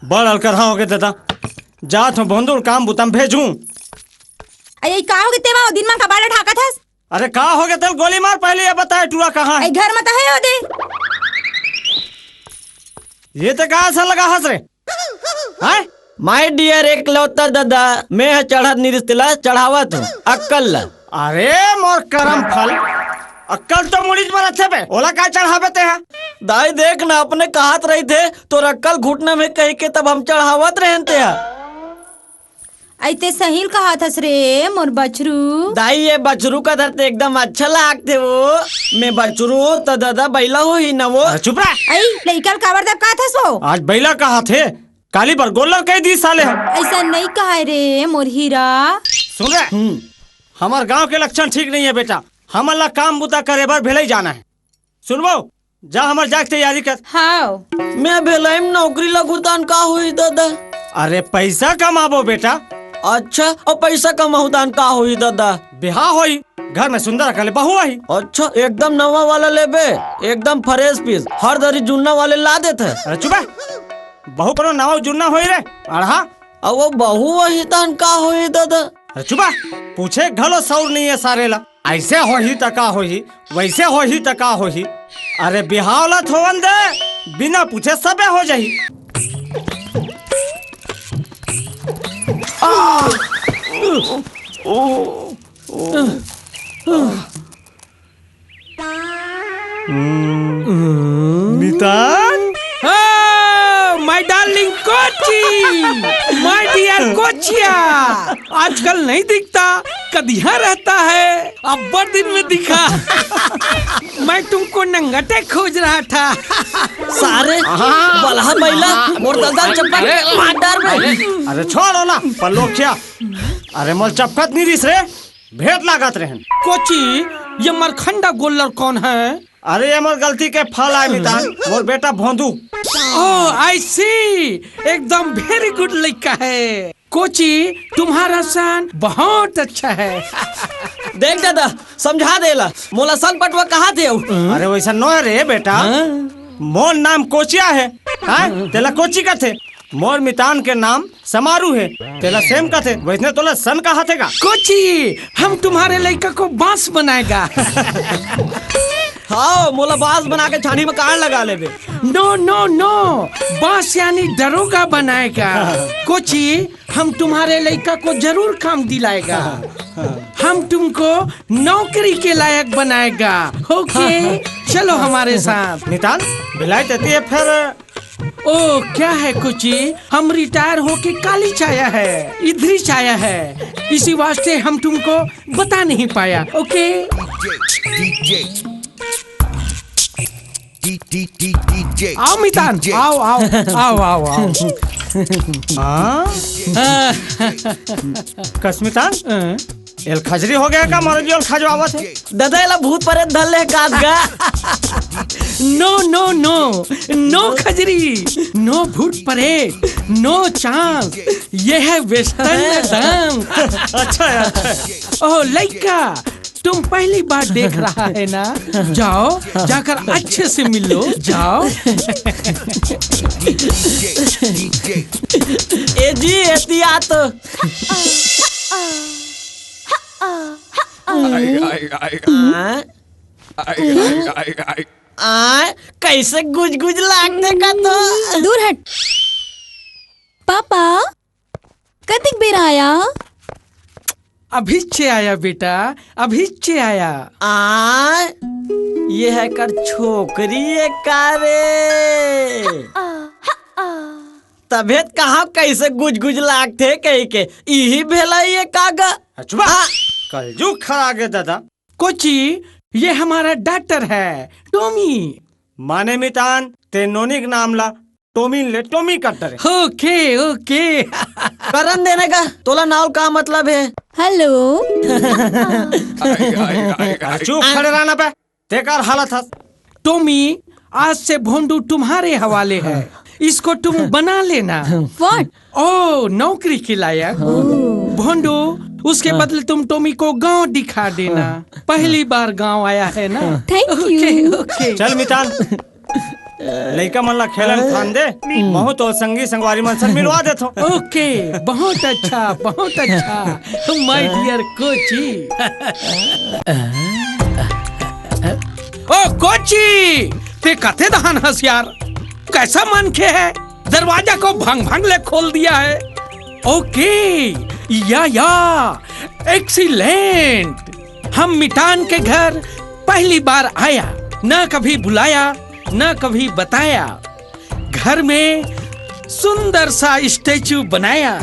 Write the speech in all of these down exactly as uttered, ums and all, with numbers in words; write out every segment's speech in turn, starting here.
बड़ अलकरहा होगे दादा। जात हूँ भोंदू ल काम बुता म भेजूं। अरे, का होगे तेमा? दिन मा कबाड़ा ढाकत हस? अरे, का होगे तेला गोली मार, पहले ये बताए टूरा कहाँ है? ए, घर मा त है ओदे। ये ते का असन लगा हस रे? हैं? My dear एकलौता दादा, मैं ह चढ़त निरिस तेला चढ़ावत हूँ, अक्कल ला। अरे मोर करम फल, अक्कल तो मुड़ीच बर अच्छे बे, ओला का चढ़ाबे ते हा? दाई देख ना, अपने कहत रहिथे, तोर अक्कल घुटना में कहिके तब हम चढ़ावत रहेन ते हा। अई ते सही ल कहत हस रे, मोर बछरू। दाई, ये बछरू का धरते एकदम अच्छा लागथे वो। मैं बछरू त दादा बइला होही न वो। अरे चुप रह। अई, लइका ल काबर दबकात हस वो? आज बइला कहत हे, काली बर गोल्लर कह दी साले ह। अइसा नइ कहय रे, मोर हीरा। सुन रे, हम्म। हमर गांव के लक्षण ठीक नहीं है बेटा, हमन ला काम बुता करे बर भेलई जाना है। सुनबो, जा हमर जाए के तैयारी कर। हाव। मैं भेलई म नौकरी लगहूं तहन का होही दादा? अरे पैसा कमाबो बेटा। अच्छा, अउ पैसा कमाहूं तहन का होही दादा? बिहाव होही, घर में सुंदर अकन ले बहू आही। अच्छा, एकदम नवा वाला लेबे, एकदम fresh piece, हर दरी जुन्ना वाले ला देथे। अरे चुप बे, बहू कोनो नवा जुन्ना होही रे, अड़हा। अउ वो बहू आही तहन का होही दादा? अरे चुप बे, पूछे घलो सऊर नहीं है सारे ला। अइसे होही त का होही, वइसे होही त का होही। अरे बिहाव ला थोवन दे, बिना पूछे सबे हो जाही। मितान? Oh, my darling Kochi, my dear कोचिया, आजकल नहीं दिखता, कदिया रहता है, अब्बड़ दिन में दिखा। मैं तुमको नंगटे खोज रहा था। सारे बलहा बइला, मोर दलदल चप्पल मार डार बे। अरे छोड़ ओला, पल्लोखिया। अरे मोर चपकत नहीं रिस रे, भेंट लागत रहन। कोची, ये मरखंडा गोल्लर कौन है? अरे, ये मोर गलती के फल आय मितान, मोर बेटा भोंदू। Oh, I see, एकदम very good लइका है। कोची, तुम्हारा सन बहुत अच्छा है। देख दादा, समझा देला, मोला सन पटवा कहा थे? अरे वइसा नो है रे बेटा, हाँ? मोर नाम कोचिया है, हाँ? तेला कोची कथे। मोर मितान के नाम समारू हे, तेला सेम कथे, वइसने तोला सन कहा थे का? कोची, हम तुम्हारे लइका को बांस बनाएगा। हाव, मोला बांस बना के छानी में कान लगा लेबे। No, no, no, बांस यानी दरोगा बनाएगा। कोची, हम तुम्हारे लइका को जरूर काम दिलाएगा। हम तुमको नौकरी के लायक बनाएगा। OK, चलो हमारे साथ। मितान, भिलाई तेती है फिर। ओ, क्या है कोची? हम रिटायर होके कालीच आया है, इधरिच आया है, इसी वास्ते हम तुमको बता नहीं पाया। OK? आओ मितान, आओ, आओ, आओ, आओ, आओ। हाँ? कस मितान? हाँ। एल खजरी हो गया का? मरल जो एल खजवावत है। दादा, एला भूत परेत धर ले काद गा। No, no, no, no खजरी, no भूत परेत, no chance। ये है western dance। अच्छा है, अच्छा है। ओह लइका, तुम पहली बार देख रहा है ना? जाओ, जाकर अच्छे से मिलो, जाओ। ए जी, एती आ तो। आय, आय, आय, आय। आय, आय, आय, आय। आय, कइसे गुजगुज लागथे का तो? दूर हट। पापा, कतिक बेर आया? अभीच्चे आया बेटा, अभीच्चे आया। आय, ये है कर छोकरी ये का रे? तभे त कहा कइसे गुजगुज लागथे कहिके, इही भेला ये का गा? चुप बे। हाँ। कलजुग खड़ा गे दादा। कोची, ये हमारा daughter है, टोमी। माने मितान, ते नोनी के नाम ला टोमी ले टोमी कर डरे। OK, OK। करन देने का, तोला नाव का मतलब है? Hello। अरे चुप खड़े रहना बे। तेकर हालत हस। टोमी, आज से भोंडू तुम्हारे हवाले है, इसको तुम बना लेना। What? ओ, नौकरी के लायक। भोंडू, उसके बदले तुम टोमी को गांव दिखा देना। पहली बार गांव आया है ना। Thank you। OK, OK। चल मितान। लइका मन ला खेलन ठान दे, महूं तो संगी संगवारी मन से मिलवा देथों। ओके, बहुत अच्छा, बहुत अच्छा, माय डियर कोची। ओ कोची, ते कते दहान हस यार? कैसा मनखे है, दरवाजा को भंग भंग ले खोल दिया है। ओके, या या, एक्सीलेंट। हम मितान के घर पहली बार आया, ना कभी बुलाया, ना कभी बताया। घर में सुंदर सा स्टैचू बनाया।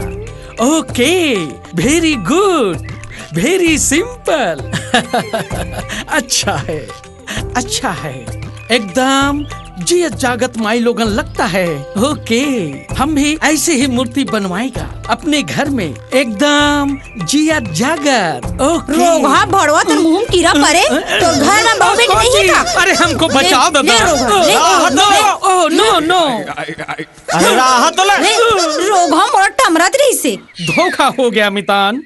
ओके, वेरी गुड, वेरी सिंपल। अच्छा है, अच्छा है, एकदम जियत जागत माई लोगन लगता है। ओके, हम भी ऐसे ही मूर्ति बनवाएगा अपने घर में, एकदम जियत जागत। ओके। रोगहा भड़वा, तोर मुंह में कीरा परे, तोर घर में बहू बेटी नहीं है का? अरे, हमको ले, बचाओ, ले दादा। रोगहा, ले, राहत ले। दो। ओह, नो, नो। अरे, राहत तो ले। ले, रोगहा मोर टमरत रहिसे। धोखा हो गया मितान,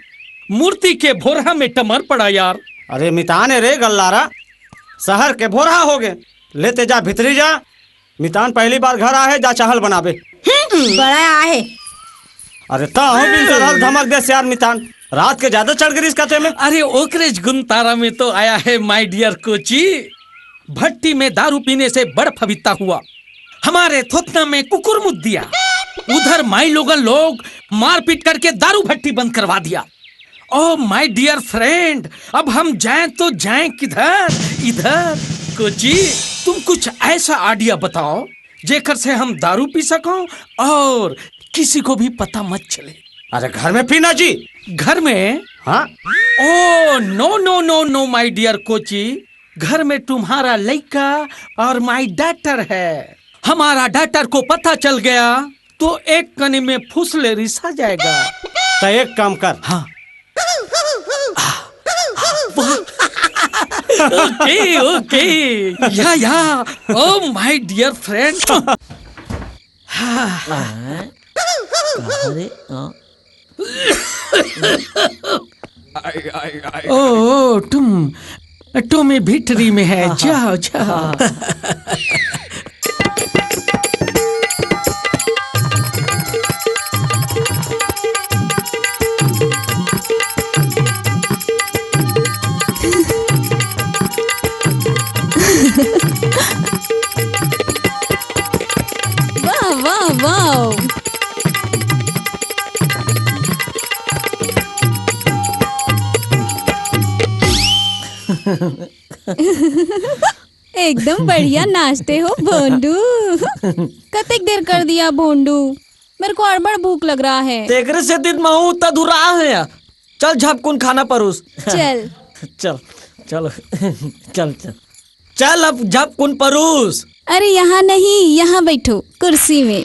मूर्ति के भोरहा में टमर पड़ा यार। अरे मितान है रे गल्लारा, शहर के भोरहा हो गए। ले ते जा भीतरी जा, मितान पहली बार घर आए हे, जा चाहल बनाबे। हम्म, बड़ा आए हे। अरे ता हूँ बिन सरहल धमक देस यार मितान, रात के ज्यादा चढ़ गिरिस कथे में। अरे ओकरेच गुनतारा में तो आया है माय डियर कोची। भट्टी में दारू पीने से बड़ फवित्ता हुआ, हमारे थोथना में कुकुर मुत दिया, उधर माई लोगन लोग मारपीट करके दारू भट्टी बंद करवा दिया। ओ माय डियर फ्रेंड, अब हम जाएं तो जाएं किधर? इधर। कोची, तुम कुछ ऐसा आइडिया बताओ जेकर से हम दारू पी सको और किसी को भी पता मत चले। अरे घर में पीना जी। घर में? हाँ। ओ नो नो नो नो माय डियर कोची, घर में तुम्हारा लइका और माय डॉटर है। हमारा डॉटर को पता चल गया तो एक कनी में फुसले रिसा जाएगा। तो एक काम कर। हाँ। ओके, ओके। या, या। Oh my dear friend. अरे, हाँ। ओ, ओ, तुम, टोमी भीतरी में है। हाँ, हाँ। जाओ, जाओ। हाँ। वाह, वाह, वाह। एकदम बढ़िया नाचते हो भोंडू। कतेक देर कर दिया भोंडू, मेरे को अड़बड़ भूख लग रहा है। तेकरे सेती त महूं त धुरा है। चल झपकुन खाना परूस। चल। चल, चल, चल, चल। चल अब झपकुन परूस। अरे यहाँ नहीं, यहाँ बैठो कुर्सी में।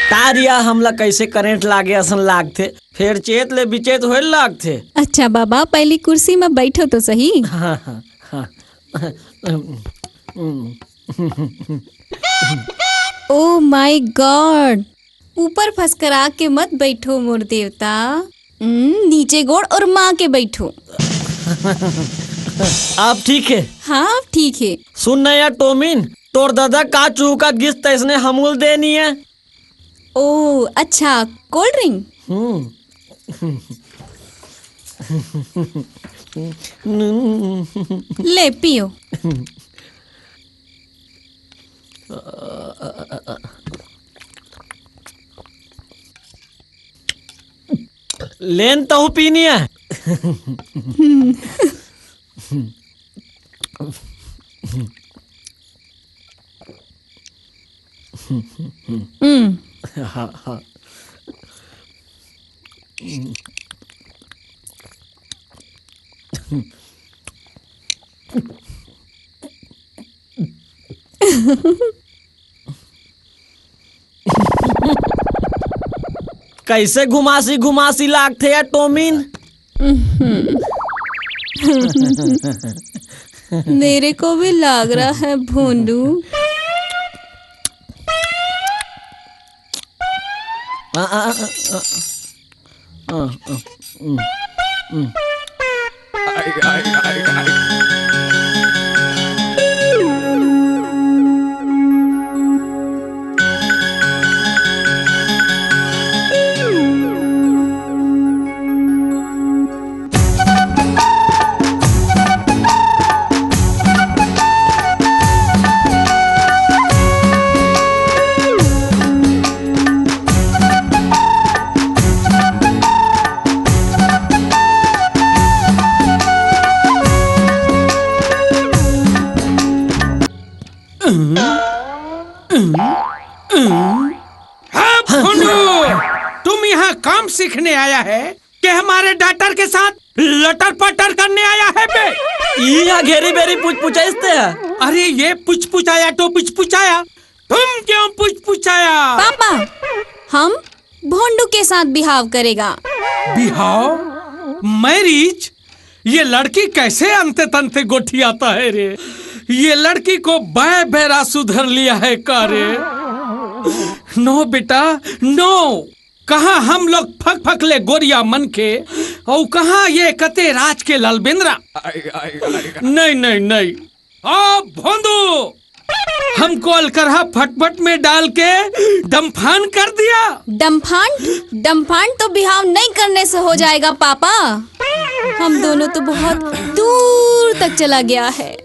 तारिया हमला कैसे करंट लागे असन लागथे, फेर चेत ले बिचेत होए लागथे। अच्छा बाबा, पहली कुर्सी में बैठो तो सही। हाँ, हाँ, हाँ। ओ माय गॉड, ऊपर फसकरा के मत बैठो मोर देवता। हम्म, नीचे गोड़ और माँ के बैठो। आप ठीक है? हाँ, आप ठीक है। सुन ना यार टोमिन, तोर दादा का चूका गिस तैसने हमूल देनी है। ओ अच्छा, कोल्ड ड्रिंक। हम्म। ले पियो। लेन तहु पीनी है। हम्म। हाँ, हाँ। कैसे घुमासी घुमासी लागथे या टोमिन? मेरे को भी लाग रहा है भोंडू। आ, आ, आ, आ, आ, आ, उम, उम। हाँ, भोंदू, तुम यहाँ काम सीखने आया है कि हमारे डॉटर के साथ लटर पटर करने आया है बे? इहाँ घेरी बेरी पुचपुचाइस ते ह। अरे, ये पुचपुचाया तो पुचपुचाया, तुम क्यों पुचपुचाया? पापा, हम भोंडू के साथ बिहाव करेगा। बिहाव? मैरिज? ये लड़की कैसे अंते तंते गोठियाता है रे? ये लड़की को बै बेरा सुधर लिया है का रे? नो बेटा, नो। कहाँ हम लोग फक फक ले गोरिया मन के, और कहाँ ये कते राज के ललबेंदरा? नहीं, नहीं, नहीं। आ भोंदू, हमको अलकरहा फटफट में डाल के डम्फान कर दिया। डम्फान? डम्फान तो बिहाव नहीं करने से हो जाएगा पापा। हम दोनों तो बहुत दूर तक चला गया है।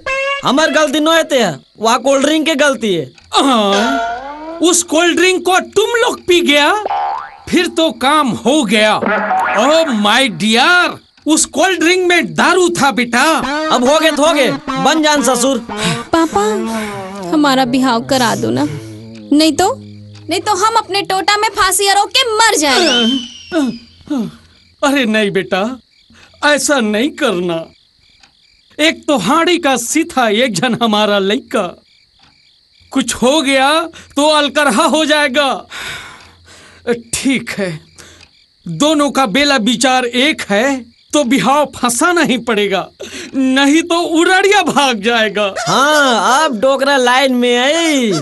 हमर गलती नो हे ते ह, वा कोल्ड ड्रिंक के गलती हे। हाँ, उस कोल्ड ड्रिंक को तुम लोग पी गया, फिर तो काम हो गया। ओ माय डियर, उस कोल्ड ड्रिंक में दारू था बेटा। अब होगे त होगे, बन जान ससुर। पापा, हमारा बिहाव करा दो ना, नहीं तो, नहीं तो हम अपने टोटा में फांसी अरो के मर जाएगा। अरे नहीं बेटा, ऐसा नहीं करना। एक तो हाड़ी का सीथा एक झन हमारा लइका, कुछ हो गया तो अलकरहा हो जाएगा। ठीक है, दोनों का बेला विचार एक है तो बिहाव फंसाना ही पड़ेगा, नहीं तो उड़ाड़िया भाग जाएगा। हाँ, अब डोकरा लाइन में आई।